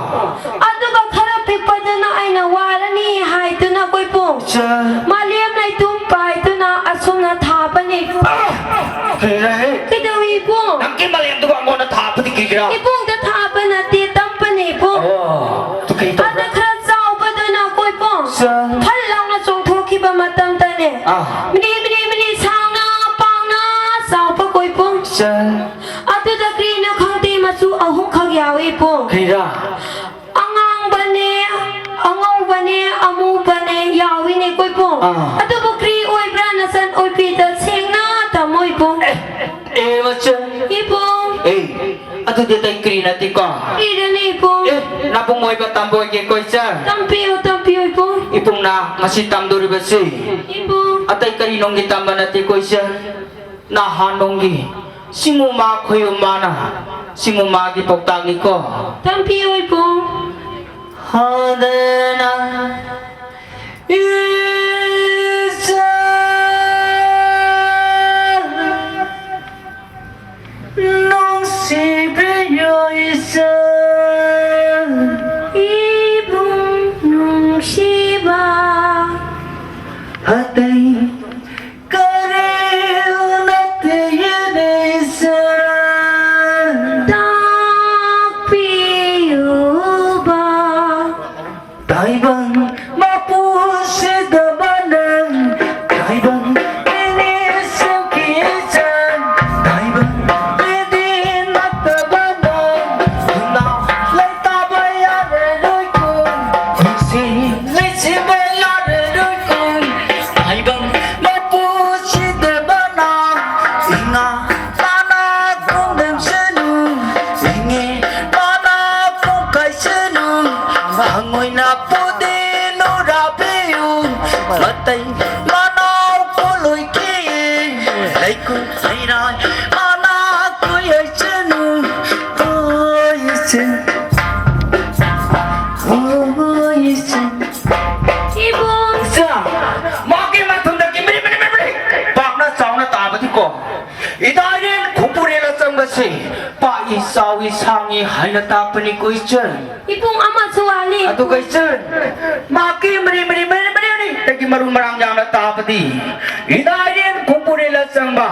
ꯑꯗꯨꯒ ꯈꯔ ꯄꯤꯛꯄꯗꯨꯅ ꯑꯩꯅ ꯋꯥꯔꯅꯤ ꯍꯥꯏꯗꯨꯅ ꯀꯣꯏꯕꯨꯡ꯫ ꯏꯆꯟ꯫ ꯃꯥꯂꯦꯝ ꯂꯩꯇꯨꯝ ꯄꯥꯏꯗꯨꯅ ꯑꯁꯨꯝꯅ ꯊꯥꯕꯅꯦ꯫ ꯑꯥ! ꯀꯔꯤꯔꯥ ꯍꯦ? ꯀꯩꯗꯧꯏ ꯏꯕꯨꯡ? ꯅꯪꯒꯤ ꯃꯥꯂꯦꯝꯗꯨꯕꯨ ꯑꯩꯉꯣꯟꯗ ꯊꯥꯕꯗꯤ ꯀꯔꯤꯒꯤꯔꯥ? ꯏꯕꯨꯡꯗ ꯊꯥꯕ ꯅꯠꯇꯦ, ꯇꯝꯕꯅꯦ ꯏꯕꯨꯡ꯫ ꯑꯣ, ꯑꯗꯨ ꯀꯔꯤ ꯇꯧꯕ꯭ꯔꯥ? ꯑꯗ ꯈꯔ ꯆꯥꯎꯕꯗꯨꯅ ꯀꯣꯏꯕꯨꯡ꯫ ꯏꯆꯟ꯫ ꯐꯜ ꯂꯥꯎꯅ ꯆꯣꯡꯊꯣꯛꯈꯤꯕ ꯃꯇꯝꯗꯅꯦ꯫ ꯑꯥ꯫ ꯃꯤꯅꯤ, ꯃꯤꯅꯤ, ꯃꯤꯅꯤ ꯁꯥꯡꯅ ꯄꯥꯡꯅ ꯆꯥꯎꯕ ꯀꯣꯏꯕꯨꯡ꯫ ꯏꯆꯟ꯫ ꯑꯗꯨꯗ ꯀ꯭ꯔꯤꯅꯣ ꯈꯪꯗꯦ ꯃꯆꯨ ꯑꯍꯨꯝꯈꯛ ꯌꯥꯎꯏ ꯏꯕꯨꯡ꯫ ꯀꯔꯤꯔꯥ? ꯑꯉꯥꯡꯕꯅꯦ, ꯑꯉꯧꯕꯅꯦ, ꯑꯃꯨꯕꯅꯦ ꯌꯥꯎꯏꯅꯦ ꯀꯣꯏꯕꯨꯡ꯫ ꯑꯥ꯫ ꯑꯗꯨꯕꯨ ꯀ꯭ꯔꯤ ꯑꯣꯏꯕ꯭ꯔꯥ ꯅꯆꯟ ꯑꯣꯏꯕꯤꯗ ꯁꯦꯡꯅ ꯇꯝꯃꯣ ꯏꯕꯨꯡ꯫ ꯑꯦ, ꯑꯦ, ꯃꯆꯟ꯫ ꯏꯕꯨꯡ꯫ ꯑꯦ, ꯑꯗꯨꯗꯤ ꯑꯇꯩ ꯀꯔꯤ ꯅꯠꯇꯦꯀꯣ? ꯀꯔꯤꯔꯅꯦ ꯏꯕꯨꯡ? ꯑꯦ, ꯅꯕꯨꯡ ꯑꯣꯏꯕ ꯇꯝꯕ ꯑꯣꯏꯒꯦꯀꯣ ꯏꯆꯟ꯫ ꯇꯝꯕꯤꯌꯨ, ꯇꯝꯕꯤꯌꯨ ꯏꯕꯨꯡ꯫ ꯏꯕꯨꯡꯅ ꯉꯁꯤ ꯇꯝꯗꯣꯔꯤꯕꯁꯤ ꯏꯕꯨꯡ꯫ ꯑꯇꯩ ꯀꯔꯤ ꯅꯨꯡꯒꯤ ꯇꯝꯕ ꯅꯠꯇꯦꯀꯣ ꯏꯆꯟ꯫ ꯅꯍꯥꯟ ꯅꯣꯡꯒꯤ ꯁꯤꯡꯉꯨ ꯃꯥ ꯈꯣꯏꯌꯨꯝ ꯃꯥꯅ, ꯁꯤꯡꯉꯨ ꯃꯥꯒꯤ ꯄꯥꯎꯇꯥꯛꯅꯤꯀꯣ꯫ ꯇꯝꯕꯤꯌꯨ ꯏꯕꯨꯡ꯫ ꯍꯥꯗꯅ ꯏꯆꯜ, ꯅꯨꯡꯁꯤꯕꯤꯌꯨ ꯏꯆꯜ꯫ ꯏꯕꯨꯡ ꯅꯨꯡꯁꯤꯕ꯫ ꯑꯇꯩ ꯀꯔꯤꯅꯠꯇꯦ ꯏꯆꯜ꯫ ꯇꯥꯛꯄꯤꯌꯨꯕ꯫ ꯇꯥꯏꯕꯪ ꯃꯄꯨ ꯁꯤꯗꯕ ꯅꯪ, ꯇꯥꯏꯕꯪ ꯃꯤꯅꯤ ꯁꯦꯝꯈꯤ ꯏꯆꯜ, ꯇꯥꯏꯕꯪ ꯃꯤꯗꯤ ꯅꯠꯇꯕ ꯅꯪ, ꯏꯅꯥꯎ ꯂꯩꯇꯕ ꯌꯥꯔꯔꯣꯏ ꯀꯨꯝ, ꯅꯨꯡꯁꯤ ꯂꯩꯁꯤꯕ ꯌꯥꯔꯔꯣꯏ ꯀꯨꯝ, ꯇꯥꯏꯕꯪ ꯃꯄꯨ ꯁꯤꯗꯕ ꯅꯪ, ꯏꯉꯥ ꯃꯥꯅ ꯈꯣꯡꯗꯝꯁꯅꯨ, ꯏꯉꯦ ꯃꯥꯅ ꯈꯣꯡꯀꯥꯏꯁꯅꯨ, ꯍꯪꯉꯣꯏꯅ ꯄꯨꯗꯤ ꯅꯨꯔꯥꯕꯤꯌꯨ, ꯃꯇꯩ ꯃꯅꯥꯎ ꯄꯣꯂꯣꯏꯈꯤ, ꯂꯩꯀꯨ ꯂꯩꯔꯥꯏ ꯃꯥꯅ ꯀꯨꯏꯍꯩꯁꯅꯨ, ꯍꯣꯏꯁꯦ, ꯍꯣꯏꯁꯦ꯫ ꯏꯕꯨꯡ꯫ ꯏꯆꯥ, ꯃꯥꯒꯤ ꯃꯊꯨꯟꯗꯒꯤ ꯃꯔꯤ, ꯃꯔꯤ, ꯃꯔꯤ, ꯃꯔꯤ ꯄꯥꯛꯅ ꯆꯥꯎꯅ ꯇꯥꯕꯗꯤꯀꯣ, ꯏꯗꯥꯏꯔꯦꯟ ꯈꯨꯝꯕꯨꯔꯦꯜ ꯑꯆꯝꯕꯁꯤ ꯄꯥꯛꯏ, ꯆꯥꯎꯏ, ꯁꯥꯡꯏ ꯍꯥꯏꯅ ꯇꯥꯛꯄꯅꯤꯀꯣ ꯏꯆꯟ꯫ ꯏꯕꯨꯡ ꯑꯃꯁꯨ ꯋꯥꯠꯂꯤ꯫ ꯑꯗꯨꯒ ꯏꯆꯟ, ꯃꯥꯒꯤ ꯃꯔꯤ, ꯃꯔꯤ, ꯃꯔꯤ, ꯃꯔꯤ, ꯃꯔꯤ ꯇꯒꯤ ꯃꯔꯨ ꯃꯔꯥꯡ ꯌꯥꯝꯅ ꯇꯥꯕꯗꯤ, ꯏꯗꯥꯏꯔꯦꯟ ꯈꯨꯝꯕꯨꯔꯦꯜ ꯑꯆꯝꯕ,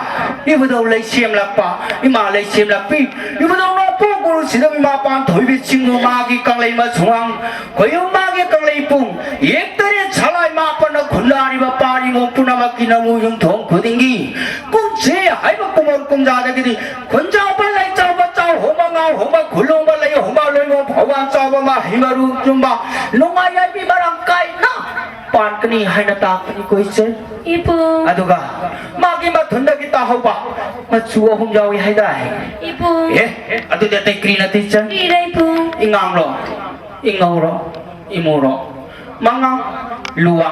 ꯏꯕꯨꯙꯧ ꯂꯩꯁꯦꯝꯂꯛꯄ, ꯏꯃꯥ ꯂꯩꯁꯦꯝꯂꯛꯄꯤ, ꯏꯕꯨꯙꯧ ꯅꯣꯡꯄꯣꯛ ꯒꯨꯔꯨ ꯁꯤꯗ ꯏꯃꯥ ꯄꯥꯟꯊꯣꯏꯕꯤ ꯁꯤꯡꯉꯨ ꯃꯥꯒꯤ ꯀꯪꯂꯩ ꯃꯁꯨꯃꯥꯡ, ꯈꯣꯏꯌꯨꯝ ꯃꯥꯒꯤ ꯀꯪꯂꯩ ꯄꯨꯡ, ꯌꯦꯛ ꯇꯔꯦꯠ ꯁꯂꯥꯏ ꯃꯥꯄꯟꯅ ꯈꯨꯟꯗꯥꯔꯤꯕ ꯄꯥꯔꯤꯉꯣ ꯄꯨꯝꯅꯃꯛꯀꯤ ꯅꯃꯨ ꯌꯨꯝꯊꯣꯡ ꯈꯨꯗꯤꯡꯒꯤ ꯀꯨꯝꯁꯤ ꯍꯥꯏꯕ ꯀꯨꯝꯑꯣꯟ ꯀꯨꯝꯖꯥꯗꯒꯤꯗꯤ ꯈꯨꯟꯖꯥꯎꯕ ꯂꯩꯆꯥꯎꯕ ꯆꯥꯎ ꯍꯣꯡꯕ ꯉꯥꯎ ꯍꯣꯡꯕ ꯈꯨꯂꯣꯡꯕ ꯂꯩ ꯍꯣꯡꯕ ꯂꯣꯏꯕ ꯐꯧꯕꯥꯜ ꯆꯥꯎꯕ ꯃꯍꯩ ꯃꯔꯨ ꯆꯨꯝꯕ ꯅꯨꯡꯉꯥꯏ ꯌꯥꯏꯕꯤ ꯃꯔꯥꯡ ꯀꯥꯏꯅ ꯄꯥꯟꯒꯅꯤ ꯍꯥꯏꯅ ꯇꯥꯛꯄꯅꯤꯀꯣ ꯏꯆꯦ꯫ ꯏꯕꯨꯡ꯫ ꯑꯗꯨꯒ ꯃꯥꯒꯤ ꯃꯊꯨꯟꯗꯒꯤ ꯇꯥꯍꯧꯕ ꯃꯆꯨ ꯑꯍꯨꯝ ꯌꯥꯎꯏ ꯍꯥꯏꯗꯥꯏ? ꯏꯕꯨꯡ꯫ ꯑꯦ, ꯑꯗꯨꯗꯤ ꯑꯇꯩ ꯀꯔꯤ ꯅꯠꯇꯦ ꯏꯆꯦ? ꯀꯔꯤꯔ ꯏꯕꯨꯡ? ꯏꯉꯥꯡꯂꯣ, ꯏꯉꯧꯔꯣ, ꯏꯃꯨꯔꯣ, ꯃꯉꯥ, ꯂꯨꯋꯥ,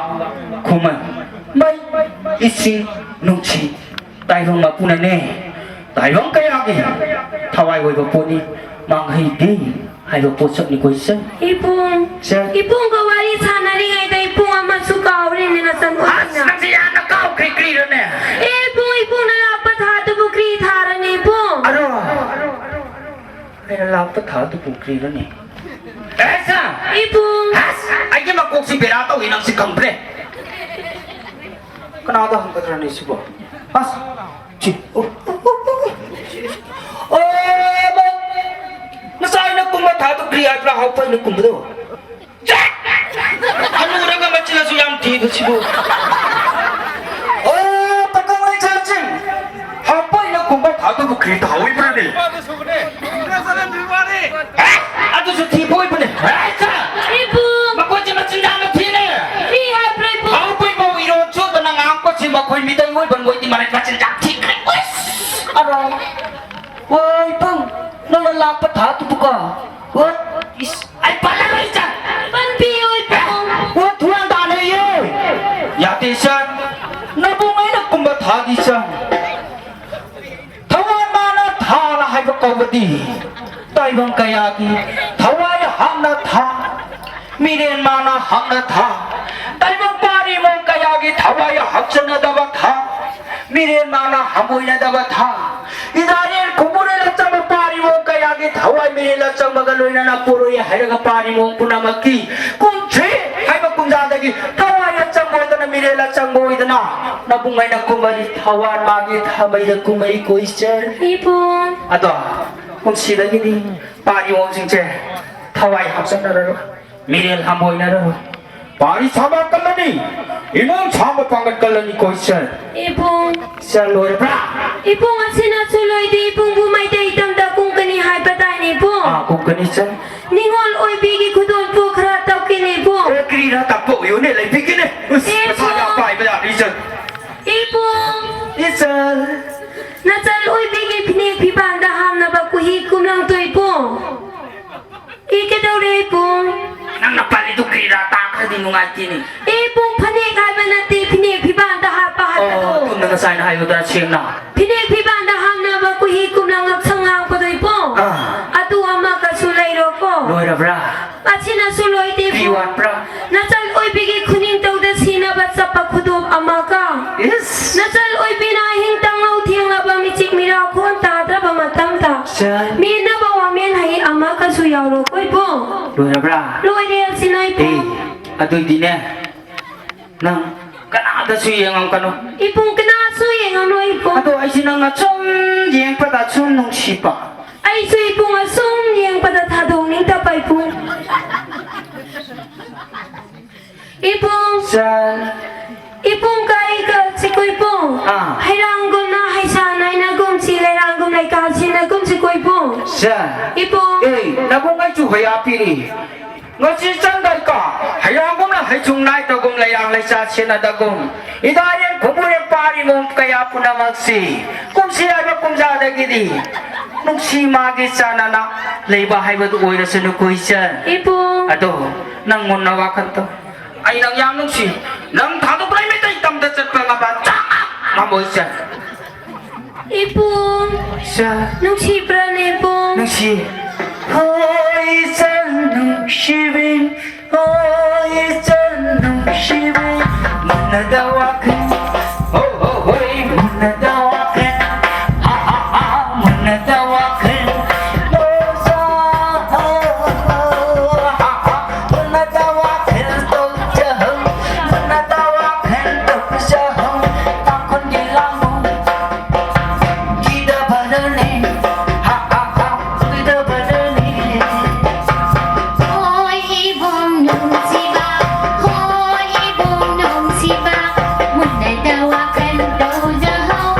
ꯈꯨꯃꯟ, ꯃꯩ, ꯏꯁꯤꯡ, ꯅꯨꯡꯁꯤ, ꯇꯥꯏꯕꯪ ꯃꯄꯨꯅꯅꯦ꯫ ꯇꯥꯏꯕꯪ ꯀꯌꯥꯒꯤ ꯊꯋꯥꯏ ꯑꯣꯏꯕ ꯄꯣꯠꯅꯤ ꯃꯥꯡꯍꯩꯗꯤ ꯍꯥꯏꯕ ꯄꯣꯠꯁꯛꯅꯤꯀꯣ ꯏꯆꯟ꯫ ꯏꯕꯨꯡ, ꯏꯆꯟ꯫ ꯏꯕꯨꯡꯒ ꯋꯥꯔꯤ ꯁꯥꯟꯅꯔꯤꯉꯩꯗ ꯏꯕꯨꯡ ꯑꯃꯁꯨ ꯀꯥꯎꯔꯦꯅꯦ ꯅꯆꯟ ꯑꯁ, ꯑꯣꯏꯅ꯫ ꯅꯪꯁꯦ ꯌꯥꯝꯅ ꯀꯥꯎꯈ꯭ꯔꯦ, ꯀꯔꯤꯔꯅꯦ? ꯑꯦ ꯏꯕꯨꯡ, ꯏꯕꯨꯡꯅ ꯂꯥꯛꯄ ꯊꯥꯗꯨꯕꯨ ꯀ꯭ꯔꯤ ꯊꯥꯔꯅꯤ ꯏꯕꯨꯡ? ꯑꯔꯣ, ꯑꯩꯅ ꯂꯥꯛꯄ ꯊꯥꯗꯨꯕꯨ ꯀ꯭ꯔꯤꯔꯅꯦ? ꯑꯦ, ꯁꯥ! ꯏꯕꯨꯡ꯫ ꯑꯁ, ꯑꯩꯒꯤ ꯃꯀꯣꯛꯁꯤ ꯕꯦꯔꯥ ꯇꯧꯏ, ꯅꯪꯁꯤ ꯈꯪꯕ꯭ꯔꯦ? ꯀꯅꯥꯗ ꯍꯪꯒꯗ꯭ꯔꯅꯦ ꯁꯤꯕꯣ? ꯑꯁ, ꯆꯤ-, ꯑꯣ, ꯑꯣ, ꯑꯣ, ꯑꯣ, ꯑꯣ, ꯃ-, ꯉꯁꯥꯏ ꯑꯩꯅ ꯀꯨꯝꯕ ꯊꯥꯗꯣ ꯀ꯭ꯔꯤ ꯍꯥꯏꯕ꯭ꯔꯥ? ꯍꯥꯎꯄ ꯑꯩꯅ ꯀꯨꯝꯕꯗꯣ? ꯆꯥ! ꯍꯅꯨꯔꯒ ꯃꯆꯤꯜꯂꯁꯨ ꯌꯥꯝ ꯊꯤꯕꯁꯤꯕꯨ꯫ ꯑꯣ, ꯄꯥꯈꯪ ꯂꯩꯁꯥꯁꯤꯡ, ꯍꯥꯎꯄ ꯑꯩꯅ ꯀꯨꯝꯕ ꯊꯥꯗꯨꯕꯨ ꯀ꯭ꯔꯤ ꯊꯥꯍꯧꯏꯕ꯭ꯔꯅꯦ? ꯑꯦ, ꯑꯗꯨꯁꯨ ꯊꯤꯕ ꯑꯣꯏꯕꯅꯦ꯫ ꯑꯦ, ꯁꯥ! ꯏꯕꯨꯡ! ꯃꯈꯣꯏꯁꯦ ꯃꯆꯤꯟꯖꯥꯛꯅ ꯊꯤꯅꯦ꯫ ꯊꯤ ꯍꯥꯏꯕ꯭ꯔꯣ ꯏꯕꯨꯡ? ꯍꯥꯎꯕꯩ ꯃꯧ ꯏꯔꯣꯟ ꯆꯣꯗꯅ ꯉꯥꯡꯉꯛꯄꯁꯤ ꯃꯈꯣꯏ ꯃꯤꯇꯩ ꯑꯣꯏꯕ ꯃꯣꯏꯗꯤ ꯃꯔꯩ ꯃꯆꯤꯟꯖꯥꯛ ꯊꯤꯈ꯭ꯔꯦ꯫ ꯎꯏꯁ! ꯑꯔꯣ! ꯋꯥ ꯏꯕꯨꯡ! ꯅꯪꯅ ꯂꯥꯛꯄ ꯊꯥꯗꯨꯕꯨꯀꯣ? ꯋꯥ? ꯏꯁ! ꯑꯩ ꯄꯜꯂꯔꯣꯏ ꯏꯆꯟ! ꯄꯟꯕꯤꯌꯨ ꯏꯕꯨꯡ! ꯋꯥ ꯊꯨꯋꯥꯟ ꯇꯥꯅꯩꯌꯦ! ꯌꯥꯗꯦ ꯏꯆꯟ! ꯅꯕꯨꯡ ꯑꯩꯅ ꯀꯨꯝꯕ ꯊꯥꯗꯤ ꯏꯆꯟ! ꯊꯋꯥꯟ ꯃꯥꯅ ꯊꯥꯅ ꯍꯥꯏꯕ ꯀꯧꯕꯗꯤ ꯇꯥꯏꯕꯪ ꯀꯌꯥꯒꯤ ꯊꯋꯥꯏ ꯍꯥꯞꯅ ꯊꯥ, ꯃꯤꯔꯦꯟ ꯃꯥꯅ ꯍꯥꯞꯅ ꯊꯥ, ꯇꯥꯏꯕꯪ ꯄꯥꯔꯤꯃꯣ ꯀꯌꯥꯒꯤ ꯊꯋꯥꯏ ꯍꯥꯞꯆꯟꯅꯗꯕ ꯊꯥ, ꯃꯤꯔꯦꯟ ꯃꯥꯅ ꯍꯪꯒꯣꯏꯅꯗꯕ ꯊꯥ, ꯏꯗꯥꯔꯦꯟ ꯈꯨꯝꯕꯨꯔꯦꯜ ꯑꯆꯝꯕ ꯄꯥꯔꯤꯃꯣ ꯀꯌꯥꯒꯤ ꯊꯋꯥꯏ ꯃꯤꯔꯦꯜ ꯑꯆꯝꯕꯒ ꯂꯣꯏꯅꯅ ꯄꯣꯔꯣꯏ ꯍꯥꯏꯔꯒ ꯄꯥꯔꯤꯃꯣ ꯄꯨꯝꯅꯃꯛꯀꯤ ꯀꯨꯝꯊ꯭ꯔꯤ ꯍꯥꯏꯕ ꯀꯨꯝꯖꯥꯗꯒꯤ ꯊꯋꯥꯏ ꯑꯆꯝꯕ ꯑꯣꯏꯗꯅ ꯃꯤꯔꯦꯜ ꯑꯆꯝꯕ ꯑꯣꯏꯗꯅ ꯅꯕꯨꯡ ꯑꯩꯅ ꯀꯨꯝꯃꯔꯤ ꯊꯋꯥꯟ ꯃꯥꯒꯤ ꯊꯥꯃꯩꯗ ꯀꯨꯝꯃꯔꯤ ꯀꯣꯏꯆꯔ꯫ ꯏꯕꯨꯡ꯫ ꯑꯗꯣ ꯀꯨꯝꯁꯤꯗꯒꯤꯗꯤ ꯄꯥꯔꯤꯃꯣꯁꯤꯡꯁꯦ ꯊꯋꯥꯏ ꯍꯥꯞꯆꯟꯅꯔꯔꯣꯏ, ꯃꯤꯔꯦꯜ ꯍꯥꯝꯕꯣꯏꯅꯔꯔꯣꯏ꯫ ꯄꯥꯔꯤ ꯁꯥꯕ ꯀꯜꯂꯅꯤ, ꯏꯃꯣꯝ ꯁꯥꯕ ꯄꯥꯡꯒꯠ ꯀꯜꯂꯅꯤ ꯀꯣꯏꯆꯔ꯫ ꯏꯕꯨꯡ꯫ ꯆꯔ ꯂꯣꯏꯔꯕ꯭ꯔꯥ? ꯏꯕꯨꯡ ꯑꯁꯤꯅꯁꯨ ꯂꯣꯏꯗꯦ, ꯏꯕꯨꯡꯕꯨ ꯃꯩꯇꯩ ꯇꯝꯗ ꯀꯨꯝꯒꯅꯤ ꯍꯥꯏꯕꯗꯥꯏꯅꯦ ꯏꯕꯨꯡ? ꯑꯥ, ꯀꯨꯝꯒꯅꯤ ꯆꯔ꯫ ꯅꯤꯉꯣꯜ ꯑꯣꯏꯕꯤꯒꯤ ꯈꯨꯗꯣꯜꯄꯣ ꯈꯔ ꯇꯞꯀꯦꯅꯦ ꯏꯕꯨꯡ꯫ ꯑꯣ, ꯀꯔꯤꯔꯥ ꯇꯞꯄ ꯑꯣꯏꯌꯨꯅꯦ, ꯂꯩꯕꯤꯒꯦꯅꯦ꯫ ꯎꯁ, ꯏꯕꯨꯡ꯫ ꯃꯁꯥ ꯌꯥꯝ ꯄꯥꯏꯕ ꯌꯥꯅꯤ ꯆꯔ꯫ ꯏꯕꯨꯡ꯫ ꯏꯆꯟ꯫ ꯅꯆꯟ ꯑꯣꯏꯕꯤꯒꯤ ꯐꯤꯅꯦꯛ ꯐꯤꯕꯥꯟꯗ ꯍꯥꯞꯅꯕ ꯀꯨꯍꯤ ꯀꯨꯝꯂꯪꯗꯣ ꯏꯕꯨꯡ꯫ ꯏ ꯀꯩꯗꯧꯔꯦ ꯏꯕꯨꯡ? ꯅꯪꯅ ꯄꯜꯂꯤꯗꯨ ꯀꯔꯤꯔꯥ ꯇꯥꯈ꯭ꯔꯗꯤ ꯅꯨꯡꯉꯥꯏꯇꯦꯅꯦ꯫ ꯏꯕꯨꯡ ꯐꯅꯦꯛ ꯍꯥꯏꯕ ꯅꯠꯇꯦ, ꯐꯤꯅꯦꯛ ꯐꯤꯕꯥꯟꯗ ꯍꯥꯞꯄ ꯍꯥꯏꯕꯗꯣ꯫ ꯑꯣ, ꯑꯗꯨꯝꯅ ꯉꯁꯥꯏꯅ ꯍꯥꯏꯌꯨꯗꯅ ꯁꯦꯡꯅ꯫ ꯐꯤꯅꯦꯛ ꯐꯤꯕꯥꯟꯗ ꯍꯥꯞꯅꯕ ꯕ꯭ꯔꯥ? ꯑꯁꯤꯅꯁꯨ ꯂꯣꯏꯗꯦ ꯀꯔꯤ ꯏꯕꯨꯡ꯫ ꯋꯥꯠꯄ꯭ꯔꯥ? ꯅꯆꯜ ꯑꯣꯏꯕꯤꯒꯤ ꯈꯨꯅꯤꯡꯊꯧꯗ ꯁꯤꯅꯕ ꯆꯠꯄ ꯈꯨꯗꯣꯞ ꯑꯃꯒ꯫ ꯏꯁ! ꯅꯆꯜ ꯑꯣꯏꯕꯤꯅ ꯑꯍꯤꯡ ꯇꯥꯡꯂꯧ ꯊꯦꯡꯂꯕ ꯃꯤꯆꯤꯛ ꯃꯤꯔꯥꯎꯈꯣꯟ ꯇꯥꯗ꯭ꯔꯕ ꯃꯇꯝꯗ ꯆꯟ꯫ ꯃꯦꯟꯅꯕ ꯋꯥꯃꯦꯟ ꯍꯩ ꯑꯃꯒꯁꯨ ꯌꯥꯎꯔꯣꯀꯣ ꯏꯕꯨꯡ꯫ ꯂꯣꯏꯔꯕ꯭ꯔꯥ? ꯂꯣꯏꯔꯦ ꯑꯁꯤꯅ ꯏꯕꯨꯡ꯫ ꯑꯦ, ꯑꯗꯨꯏꯗꯤꯅꯦ, ꯅꯪ ꯀꯅꯥꯗꯁꯨ ꯌꯦꯡꯉꯝꯒꯅꯨ꯫ ꯏꯕꯨꯡ, ꯀꯅꯥꯁꯨ ꯌꯦꯡꯉꯝꯂꯣꯏ ꯏꯕꯨꯡ꯫ ꯑꯗꯣ ꯑꯩꯁꯦ ꯅꯪ ꯑꯁꯨꯝ ꯌꯦꯡꯕꯗ ꯑꯁꯨꯝ ꯅꯨꯡꯁꯤꯕ꯫ ꯑꯩꯁꯨ ꯏꯕꯨꯡ ꯑꯁꯨꯝ ꯌꯦꯡꯕꯗ ꯊꯥꯗꯣꯛꯅꯤꯡꯗꯕ ꯏꯕꯨꯡ꯫ ꯏꯕꯨꯡ꯫ ꯆꯟ꯫ ꯏꯕꯨꯡ ꯀꯥꯏꯒ ꯆꯤꯀꯨ ꯏꯕꯨꯡ꯫ ꯑꯥ꯫ ꯍꯩꯔꯥꯡꯒꯨꯝꯅ ꯍꯩꯁꯥ ꯅꯥꯏꯅꯒꯨꯝꯁꯤ, ꯂꯩꯔꯥꯡꯒꯨꯝ ꯂꯩꯀꯥ ꯁꯤꯟꯅꯒꯨꯝꯁꯤ ꯀꯣ ꯏꯕꯨꯡ꯫ ꯆꯟ꯫ ꯏꯕꯨꯡ꯫ ꯑꯦ, ꯅꯕꯨꯡ ꯑꯩꯁꯨ ꯍꯣꯌꯥ ꯄꯤꯔꯤ꯫ ꯉꯁꯤ ꯆꯪꯗꯥꯏꯀꯣ, ꯍꯩꯔꯥꯡꯒꯨꯝꯅ ꯍꯩꯁꯨꯡ ꯅꯥꯏꯇꯒꯨꯝ ꯂꯩꯔꯥꯡ ꯂꯩꯆꯥ ꯁꯦꯟꯅꯗꯒꯨꯝ, ꯏꯗꯥꯔꯦꯟ ꯈꯨꯝꯕꯨꯔꯦꯟ ꯄꯥꯔꯤꯉꯨꯝ ꯀꯌꯥ ꯄꯨꯝꯅꯃꯛꯁꯤ ꯀꯨꯝꯁꯤ ꯍꯥꯏꯕ ꯀꯨꯝꯖꯥꯗꯒꯤꯗꯤ ꯅꯨꯡꯁꯤ ꯃꯥꯒꯤ ꯆꯥꯟꯅꯅ ꯂꯩꯕ ꯍꯥꯏꯕꯗꯨ ꯑꯣꯏꯔꯁꯅꯨꯀꯣ ꯏꯆꯟ꯫ ꯏꯕꯨꯡ꯫ ꯑꯗꯣ ꯅꯪ ꯃꯨꯟꯅ ꯋꯥꯈꯜ ꯇꯧ꯫ ꯑꯩ ꯅꯪ ꯌꯥꯝ ꯅꯨꯡꯁꯤ꯫ ꯅꯪ ꯊꯥꯗꯣꯛꯇ꯭ꯔꯤꯉꯩ ꯃꯩꯇꯩ ꯇꯝꯗ ꯆꯠꯄ ꯉꯝꯕ ꯆꯥꯛ ꯉꯝꯃꯣꯏ ꯏꯆꯟ꯫ ꯏꯕꯨꯡ꯫ ꯏꯆꯟ꯫ ꯅꯨꯡꯁꯤꯕ꯭ꯔꯥꯅꯦ ꯏꯕꯨꯡ? ꯅꯨꯡꯁꯤ꯫ ꯍꯣꯏ ꯏꯆꯟ ꯅꯨꯡꯁꯤꯕꯤ, ꯍꯣꯏ ꯏꯆꯟ ꯅꯨꯡꯁꯤꯕꯤ, ꯃꯨꯟꯅꯗ ꯋꯥꯈꯜ, ꯍꯣ ꯍꯣ ꯍꯣꯏ, ꯃꯨꯟꯅꯗ ꯋꯥꯈꯜ, ꯍꯥ ꯍꯥ ꯍꯥ, ꯃꯨꯟꯅꯗ ꯋꯥꯈꯜ, ꯂꯣꯏꯖ-, ꯍꯣ ꯍꯣ ꯍꯥ ꯍꯥ, ꯃꯨꯟꯅꯗ ꯋꯥꯈꯜ ꯇꯧꯖꯍꯧ, ꯃꯨꯟꯅꯗ ꯋꯥꯈꯜ ꯇꯧꯖꯍꯧ, ꯇꯥꯡꯈꯨꯜꯒꯤ ꯂꯥꯡꯕ ꯍꯣꯏ ꯏꯕꯨꯡ ꯅꯨꯡꯁꯤꯕ, ꯍꯣꯏ ꯏꯕꯨꯡ ꯅꯨꯡꯁꯤꯕ, ꯃꯨꯟꯅꯗ ꯋꯥꯈꯜ ꯇꯧꯖꯍꯧ,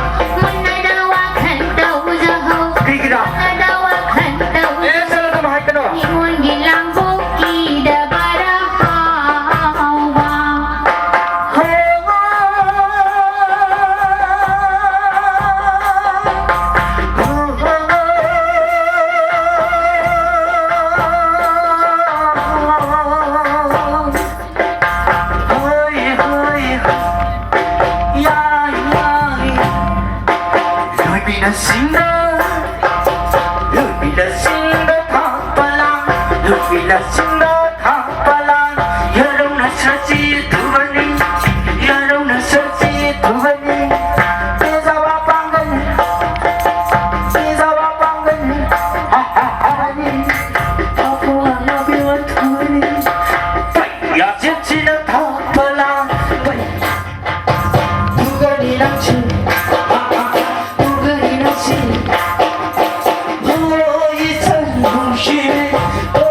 ꯃꯨꯟꯅꯗ ꯋꯥꯈꯜ ꯇꯧꯖꯍꯧ, ꯀꯔꯤꯒꯤꯔ? ꯃꯨꯟꯅꯗ ꯋꯥꯈꯜ ꯇꯧꯖꯍꯧ꯫ ꯑꯦ, ꯆꯠꯂꯣ, ꯑꯗꯨꯝ ꯍꯥꯏꯒꯅꯣ꯫ ꯏꯉꯣꯟꯒꯤ ꯂꯥꯡꯕꯧ ꯀꯤꯗꯕꯔ ꯍꯥꯎꯕ꯫ Sing the, look me the sing the papa la, look ꯆꯤꯡꯗ ꯊꯥꯛꯄ ꯂꯥꯡ, ꯌꯥꯔꯧꯅ ꯁꯖꯤ ꯊꯨꯕꯅꯤ, ꯌꯥꯔꯧꯅ ꯁꯖꯤ ꯊꯨꯕꯅꯤ꯫ ꯄꯦꯖꯕ ꯄꯥꯡꯒꯜ, ꯄꯦꯖꯕ ꯄꯥꯡꯒꯜ, ꯍꯥ, ꯍꯥ, ꯍꯥꯅꯤ꯫ ꯊꯥꯛꯄ ꯂꯥꯡ, ꯂꯥꯡꯕꯤꯕ ꯊꯨꯕꯅꯤ꯫ ꯌꯥꯆꯦꯠꯁꯤꯅ ꯊꯥꯛꯄ ꯂꯥꯡ, ꯊꯨꯒꯅꯤ ꯅꯪꯁꯨ, ꯊꯨꯒꯅꯤ ꯅꯪꯁꯨ꯫ ꯍꯣ, ꯏꯆꯟ ꯅꯨꯡꯁꯤꯕꯤ, ꯍꯣ,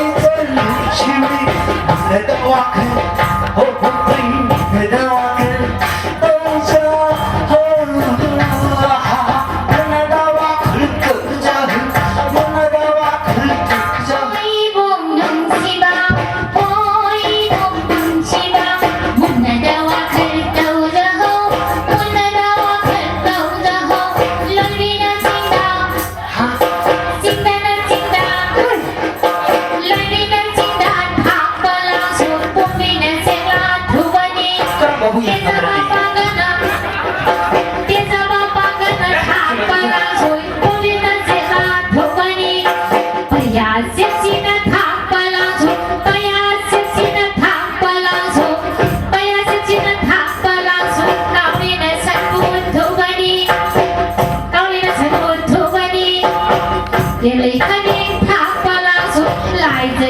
ꯏꯆꯟ ꯅꯨꯡꯁꯤꯕꯤ꯫ ꯅꯪꯅꯗ ꯋꯥꯈꯜ, ꯍꯣ, ꯍꯣ, ꯅꯪꯅꯗ ꯋꯥꯈꯜ ꯇꯧꯖ, ꯍꯣ, ꯅꯪꯅꯗ ꯋꯥꯈꯜ ꯇꯧꯖ, ꯅꯪꯅꯗ ꯋꯥꯈꯜ ꯇꯧꯖ꯫ ꯏꯕꯨꯡ ꯅꯨꯡꯁꯤꯕ, ꯍꯣ, ꯏꯕꯨꯡ ꯅꯨꯡꯁꯤꯕ꯫ ꯃꯨꯟꯅꯗ ꯋꯥꯈꯜ ꯇꯧꯖꯍꯧ, ꯃꯨꯟꯅꯗ ꯋꯥꯈꯜ ꯇꯧꯖꯍꯧ꯫ ꯂꯣꯏꯕꯤꯅ ꯆꯤꯡꯗ, ꯆꯤꯡꯗꯅ ꯆꯤꯡꯗ꯫ ꯂꯣꯏꯕꯤꯅ ꯆꯤꯡꯗ ꯊꯥꯛꯄ ꯂꯥꯡꯁꯨ ꯄꯨꯝꯕꯤꯅ ꯁꯦꯛꯂꯥ ꯊꯨꯕꯅꯤ꯫ ꯀꯔꯝꯕꯕꯨ ꯌꯦꯡꯅꯕ꯭ꯔꯅꯦ? ꯇꯦꯖꯕ ꯄꯥꯡꯒꯜꯅ, ꯇꯦꯖꯕ ꯄꯥꯡꯒꯜꯅ ꯊꯥꯛꯄ ꯂꯥꯡꯁꯨ ꯄꯨꯝꯕꯤꯅ ꯁꯦꯛꯂꯥ ꯊꯨꯕꯅꯤ꯫ ꯄꯩꯌꯥ ꯁꯤꯞꯁꯤꯅ ꯊꯥꯛꯄ ꯂꯥꯡꯁꯨ, ꯄꯩꯌꯥ ꯁꯤꯞꯁꯤꯅ ꯊꯥꯛꯄ ꯂꯥꯡꯁꯨ, ꯄꯩꯌꯥ ꯁꯤꯞꯁꯤꯅ ꯊꯥꯛꯄ ꯂꯥꯡꯁꯨ, ꯀꯥꯎꯔꯤꯅ ꯁꯛꯄꯨ ꯊꯨꯕꯅꯤ, ꯀꯥꯎꯔꯤꯅ ꯁꯛꯄꯨ ꯊꯨꯕꯅꯤ꯫ ꯌꯦꯜꯂꯩ ꯈꯅꯦꯡ ꯊꯥꯛꯄ ꯂꯥꯡꯁꯨ, ꯂꯥꯏꯖ